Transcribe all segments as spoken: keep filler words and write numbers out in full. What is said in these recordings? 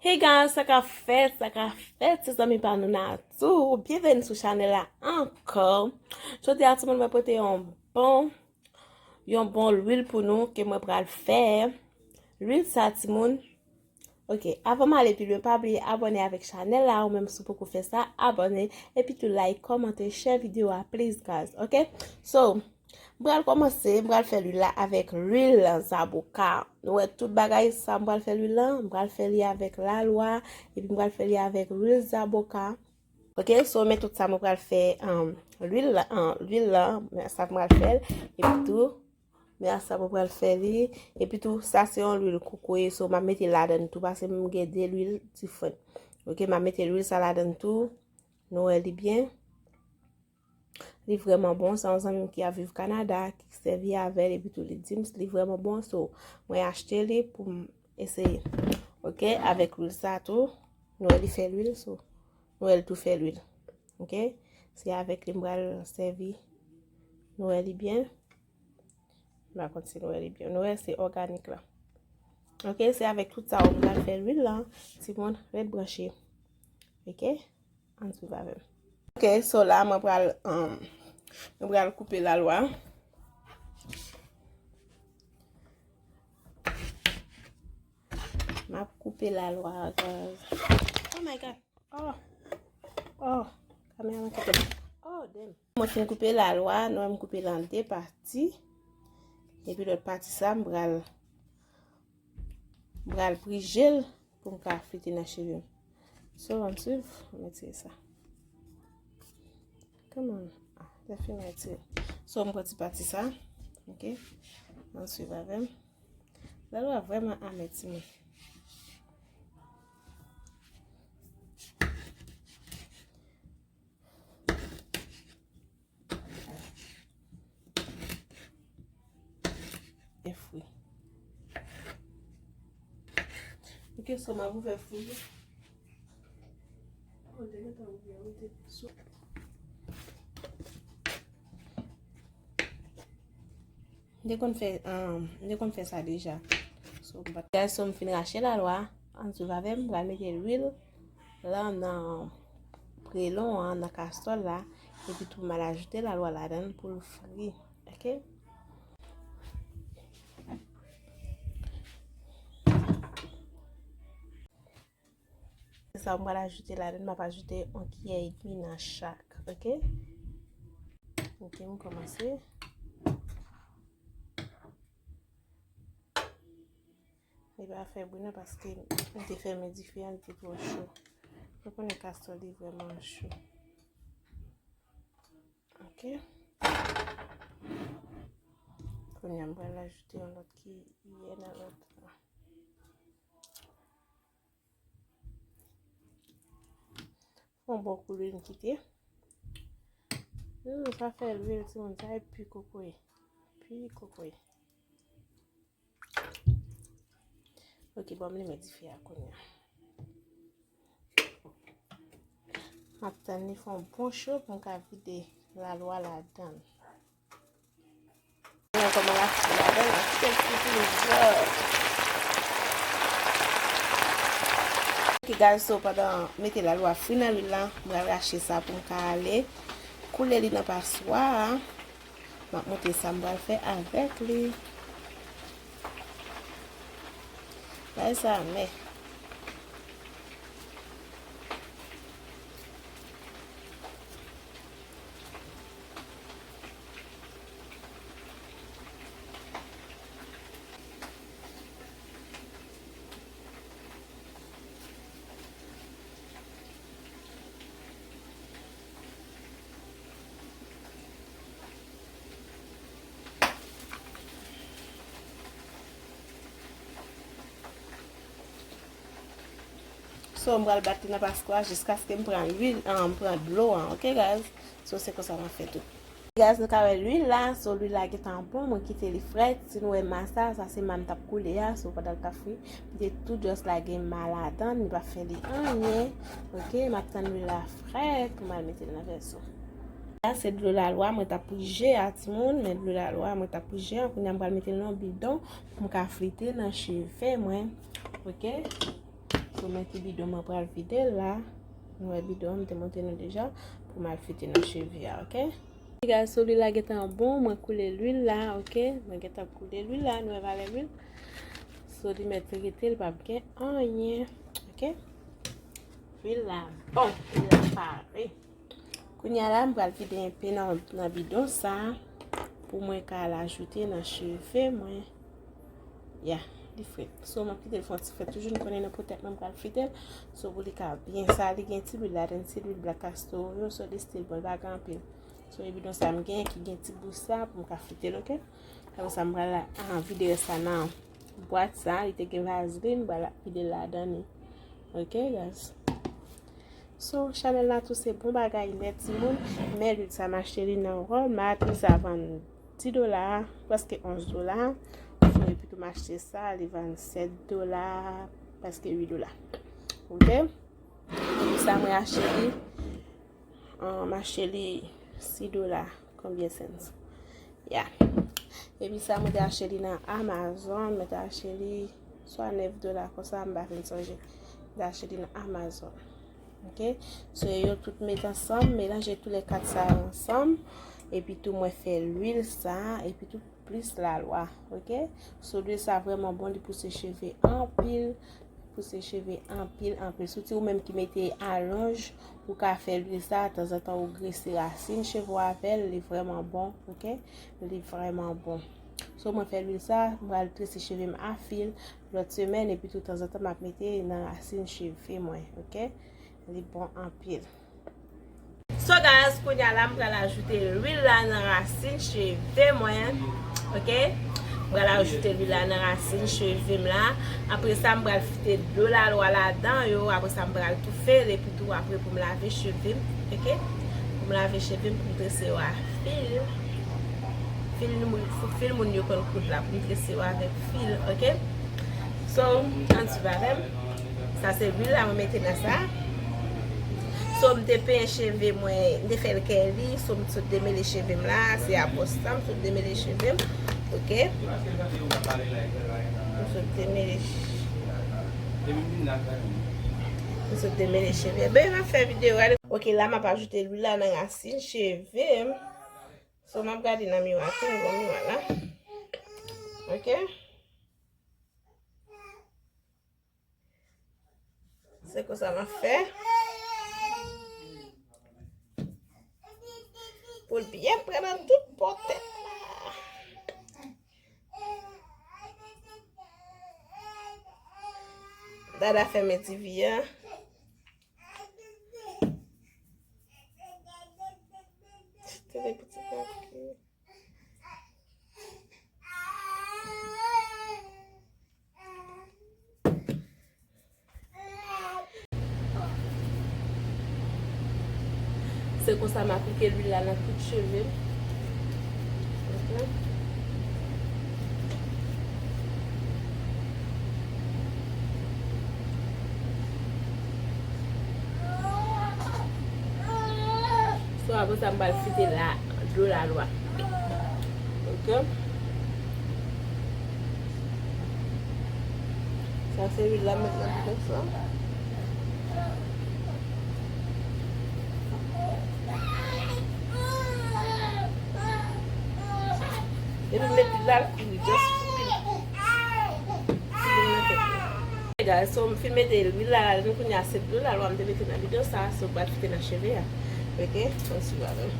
Hey guys, sa k ap fèt, sa k ap fèt, se zanmi pa nou Natou. Byenveni sou chanèl la ankò. Jodi a, timoun, mwen pote yon bon, yon bon lwil pou nou ke mwen pral fè. Lwil sa, timoun. Ok, avan m ale pi lwen, pa bliye abòne avèk chanèl la, ou menm si w poko fè sa, abòne, epi tou like, kòmante, share videyo a, please guys, ok? So, m pral kòmanse, m pral fè lwil la avèk lwil zaboka. Nou wè tout bagay sa m pral fè lwil la, m pral fè li avèk lalwa, epi m pral fè li avèk lwil zaboka. Ok, so men tout sa mwen pral fè, um, lwil la, um, lwil la, men sa m pral fè l, epi tou, men sa mwen pral fè li, epi tou, sa se yon lwil kokoye, so m ap mete ladann tou, paske m gen de lwil diferan. Ok, m ap mete lwil sa ladann tou, nou wè li byen. Li vrèman bon. Se yon zanmi m ki ap viv Kanada ki sèvi avè l, epi tou li di m li vrèman bon. So, mwen achte li pou m eseye. Ok, avèk lwil sa tou. Nou wè li fè lwil, so, nou wè li tou fè lwil. Ok, se avèk li m pral sèvi. Nou wè li byen. M pa konn si nou wè li byen. Nou wè se òganik la. Ok, se avèk tout sa ou pral fè lwil la. Timoun, ret branche. Ok? Ann swiv avè m. Ok, so la, mwen pral, um, mwen pral koupe lalwa. M ap koupe lalwa, guys. Oh my God. Oh. Oh. Kamera mwen kite. Oh, damn. Mwen fin koupe lalwa, nou wè m koupe l an de pati. Epi lòt pati sa, m pral, m pral prije l pou m ka flite nan cheve m. So, ann swiv, mwen tire sa. Come on. Ah, lè fini mwen tire. So, m pran ti pati sa. Ok. Ann swiv avè m. Lalwa vrèman amè, timoun. E fwi. Ok, so m ap ouvè fwi. Oh, te gentan ouvè, wi, te sou. M te konn fè, um, m te konn fè sa deja. So, m pa t... Guys, so m fin rache lalwa. Ann swiv avè m, m pral mete lwil la nan prelon an, nan kastòl la. Epi tou, m al ajoute lalwa ladan l pou l fri. Ok? Sa, mwen pral ajoute ladan, m ap ajoute yon kiyè edmi nan chak, ok? Ok, m kòmanse. Li pa fè bri non, paske m te fèmen dife a, li te twò cho. Ou konnen kastòl li vrèman cho. Ok. Kounye a, m pral ajoute yon lòt kiyè nan lòt la. Fè yon bon kou lwil m kite. Hmm, sa fè lwil, timoun, sa e pi kokoye. Pi kokoye. Ok, bon, m limen dife a kounye a. M ap tann li fè yon bon cho pou m ka vide lalwa ladan l. Mwen kòman l ap fè ladan l, ap fè l fri toujou. Ok, guys, so pandan m mete lalwa fri nan lwil la, m pral rache sa pou m ka ale koule li nan paswa a. M ap montre sa m pral fè avèk li. Gade sa, men. So, m pral bat li nan paswa jiskaske m pran lwil, ah, m pran dlo an, ok, guys? So, se konsa m ap fè tout. Guys, nou ka wè lwil la, so lwil la gentan bon, mwen kite li frèt. Si nou wè ma sa, sa se ma m t ap koule a, so pandan l t ap fri, m te tou just lage ma ladan, m pa fè li anyen. Ok, m ap tann lwil la frèt pou m al mete l nan vèso. La se dlo lalwa mwen t ap prije a, timoun, men dlo lalwa mwen t ap prije a, kounye a m pral mete l nan bidon pou m ka frite nan cheve mwen. Ok? So, men ki bidon mwen pral vide l la. Nou wè bidon an, m te montre nou deja. Pou m al fite nan cheve a, oke? Guys, so lwil la gentan bon, mwen koule lwil la, oke? Mwen gentan koule lwil la, nou wè valè lwil. So, li mèt rete, li p ap gen anyen, oke? Lwil la bon, lwil la pare. Kounye a la, m pral vide enpe nan, nan bidon sa a pou mwen ka al ajoute nan cheve mwen. Ya, li fre. So, m ap kite l fè yon ti fre toujou, nou konnen nan po tèt mwen m pral frite l. So, pou li ka byen sa, li gen ti lwil ladan, ti lwil black castor oil, so li still bon, li pa gen anpil. So, e bidon sa m gen ki gen ti bous sa pou m ka frite l, oke? Apre sa, m pral, ah, vide rès sa nan bwat sa, li te gen vazlin, m pral vide l ladan li. Oke, guys? So, chanèl la tou se bon bagay nèt, timoun. Men lwil sa m achte li nan Walmart, lwil sa vann dis dola, prèske onz dola. So, epi tou m achte sa, li vann sèt dola, prèske uit dola. Oke? Sa mwen achte li, ah, m achte li sis dola, konbyen cents? Ya. Epi sa, mwen te achte li nan Amazon, mwen te achte li swa nèf dola konsa, m pa fin sonje. Mwen te achte li nan Amazon. Oke? So, yo tout met ansanm, melanje tou le kat sa yo ansanm. Epi tou, mwen fè lwil sa, epi tou plis lalwa. Oke? So, lwil sa vrèman bon, li pouse cheve anpil. Pouse cheve anpil, anpil. Sitou ou menm ki mete alonj, ou ka fè lwil sa, tanzantan ou grese rasin cheve w avè l, li vrèman bon, oke? Li vrèman bon. So, mwen fè lwil sa, m pral trese cheve m a fil lòt semèn, epi tou tanzantan m ap mete nan rasin cheve mwen, oke? Li bon anpil. So guys, kounye a la, m pral ajoute lwil la nan rasin cheve mwen. Oke? M pral ajoute lwil la nan rasin cheve m la. Apre sa, m pral fite dlo lalwa ladan yo. Apre sa, m pral toufe l epi tou apre pou m lave cheve m. Oke? Pou m lave cheve m, pou m trese yo a fil. Fil moun, fil moun yo konn koud la, pou m trese yo avèk fil. Oke? So, ann swiv avè m. Sa se lwil la mwen mete nan sa. So, m te penyen cheve mwen, m te fè l kèli. So, m sot demele cheve m la. Se apòs sa, m sot demele cheve m. Oke? M sot demele ch-, m sot demele cheve. Ben, m ap fè videyo, gade. Oke, la m ap ajoute lwil la nan rasin cheve m. So, m ap gade nan miwa, tou m gon miwa la. Oke? Se konsa m ap fè. Pou l byen pran nan tout po tèt la. Dada fèmen ti vi a. Tande pitit la. Se konsa m aplike lwil la nan tout cheve m. Ok. So, apre sa, m pral fite la, dlo lalwa. Ok. Sa se lwil la m met nan bidon sa. Epi m met lwil la, l kouri, just kouri. Kouri nan tèt li. Hey guys, so m fin mete lwil la ladan, kounye a se dlo lalwa m te mete nan bidon sa, so m pral fite nan cheve a. Ok, ann swiv avè m.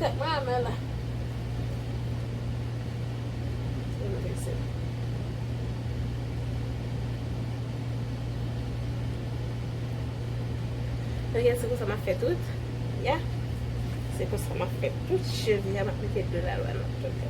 Tèt mwen amè la. Ok, se konsa m ap fè tout. Ya. Se konsa m ap fè tout cheve a, m ap mete dlo la lwa nan tout.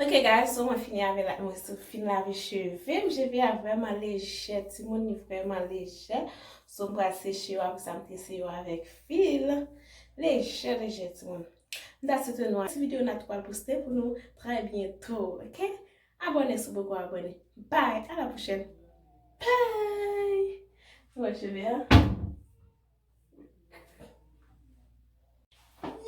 Ok guys, so mwen fini avè la, mwen sou fin lave cheve m. Cheve a vrèman lejè, timoun, li vrèman lejè. So m pral seche yo, apre sa m te seye yo avèk fil. Lejè, lejè, timoun. M ta swete nou ti videyo n ap pral poste pou nou trè byento, ok? Abòne si w poko abòne. Bye, à la prochaine. Bye. Ou wè cheve a?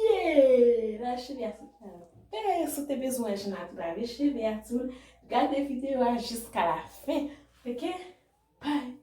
Yeah! Lave cheve a se sa. Byen, si w te bezwen jan n ap lave cheve a, timoun, gade videyo a jiska la fen. Ok? Bye.